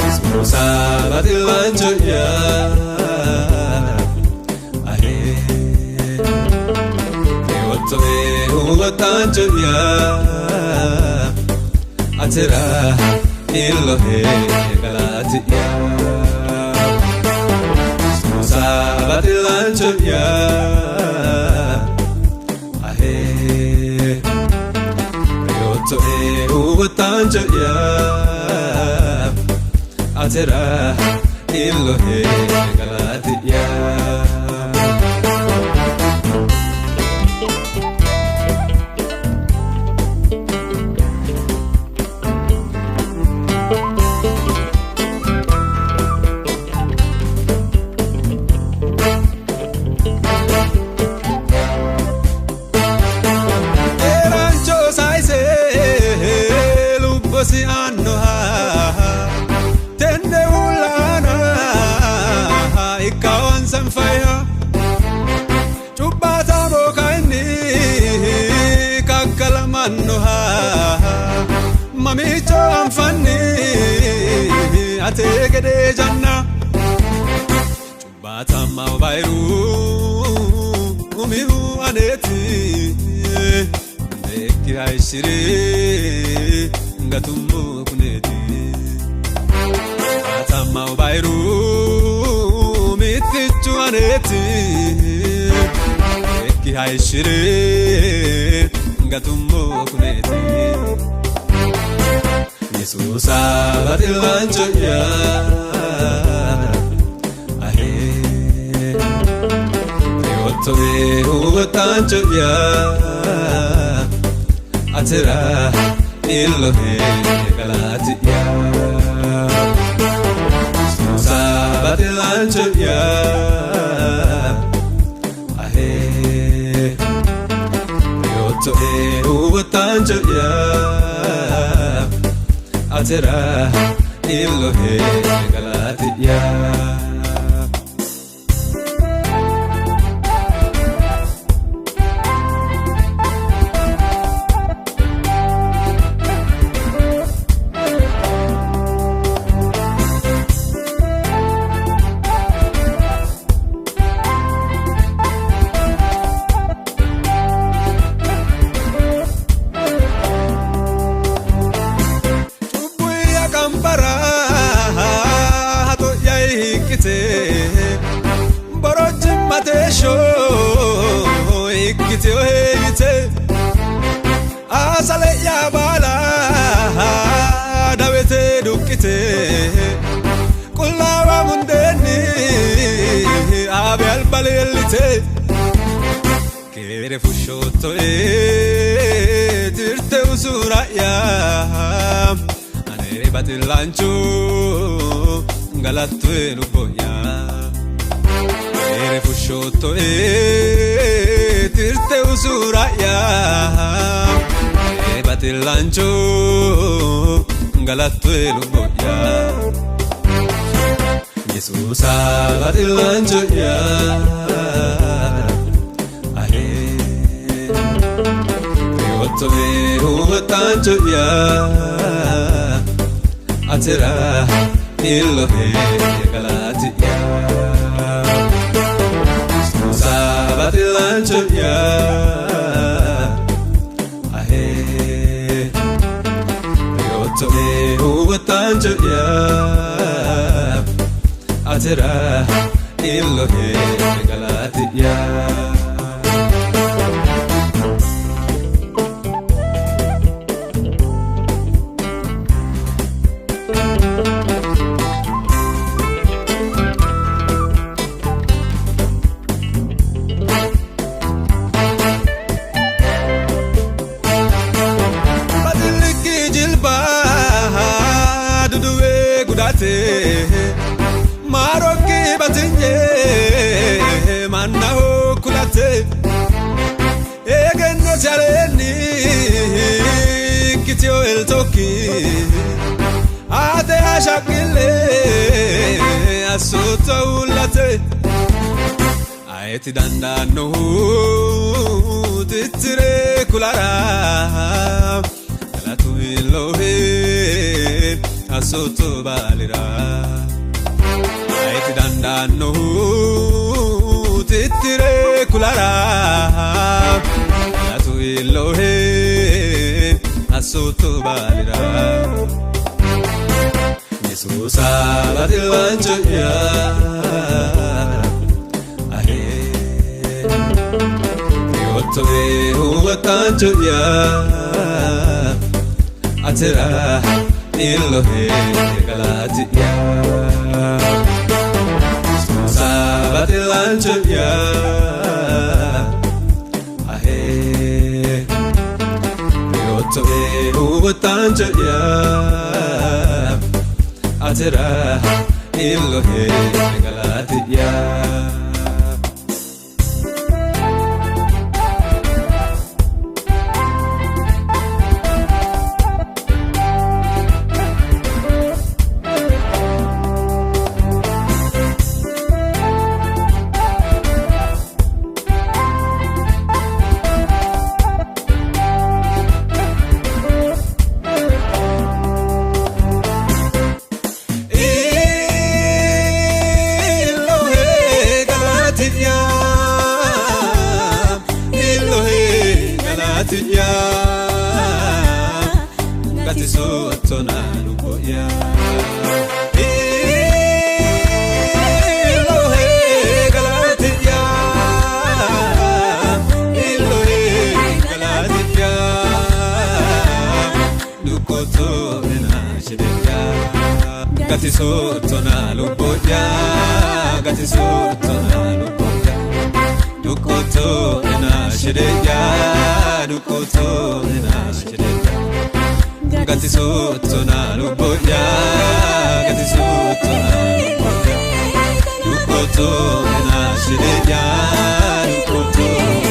Yesuusa baxillaancho'ya ahee Reewwatto'e hubattaancho'ya atera illohe galati'ya Yesuusa baxillaancho'ya ahee Reewwatto'e hubattaancho'ya atera illohe galati'ya. Keeraancho sayise lubbosi aannoha tenne uulla aana ikkawansan fayha cubbaataamo kayinni kakkalamannoha mamiicho anfanni ate gedee janna cubbaataamma bayiru umihu aneeti beekki hayishshire gatummo kuneeti cubbaataamma bayiru mittichu aneeti beekki hayishshire gatummo kuneeti Yesuusa baxillaancho'ya ahee Reewwatto'e hubattaancho'ya atera illohe galati'ya Yesuusa baxillaancho'ya ahee Reewwatto'e hubattaancho'ya atera illohe galati'ya. Cubbu'ya qambara haxo'ya hiiqqite borojjimmate ishoo ikkiteyo heeyite asale'ya baala dawete duqqite qullaawa mundeenni aabe alba leellite keere fushshoottoe tirte usura'ya ane baxillaancho galattoe lubbo'ya keere fushshoottoe tirte usura'ya ane baxillaancho galattoe lubbo'ya Yesuusa baxillaancho'ya ahee Reewwatto'e hubattaancho'ya atera illohe galati'ya Yesuusa baxillaancho'ya ahee Reewwatto'e hubattaancho'ya atera illohe galati'ya. gudate maarokki batinye mannaho kulate egennosi aleenni ikkitiyo eltokki ate hashaqqille assootto uullate ayeti dandaannohu tittire kulara galatu iillohe assootto baalira ayeti dandaannohu tittire kulara galatu iillohe assootto baalira Yesuusa baxillaancho'ya ahee Riyottoe huwattaancho'ya atera iillohe galati'ya Yesuusa baxillaancho'ya ahee Riyottoe huwattaancho'ya atera iillohe galati'ya. Illohe galati'ya, illohe galati'ya, gatisoottona lubbo'ya. Illohe galati'ya, illohe galati'ya, dukkottoena shide'ya. Gatisoottona lubbo'ya, gatisoottona lubbo'ya, dukkottoena shide'ya, dukkottoena shide'ya. Gatisoottona lubbo'ya, gatisoottona lubbo'ya, dukkottoena shide'ya, dukkottoena.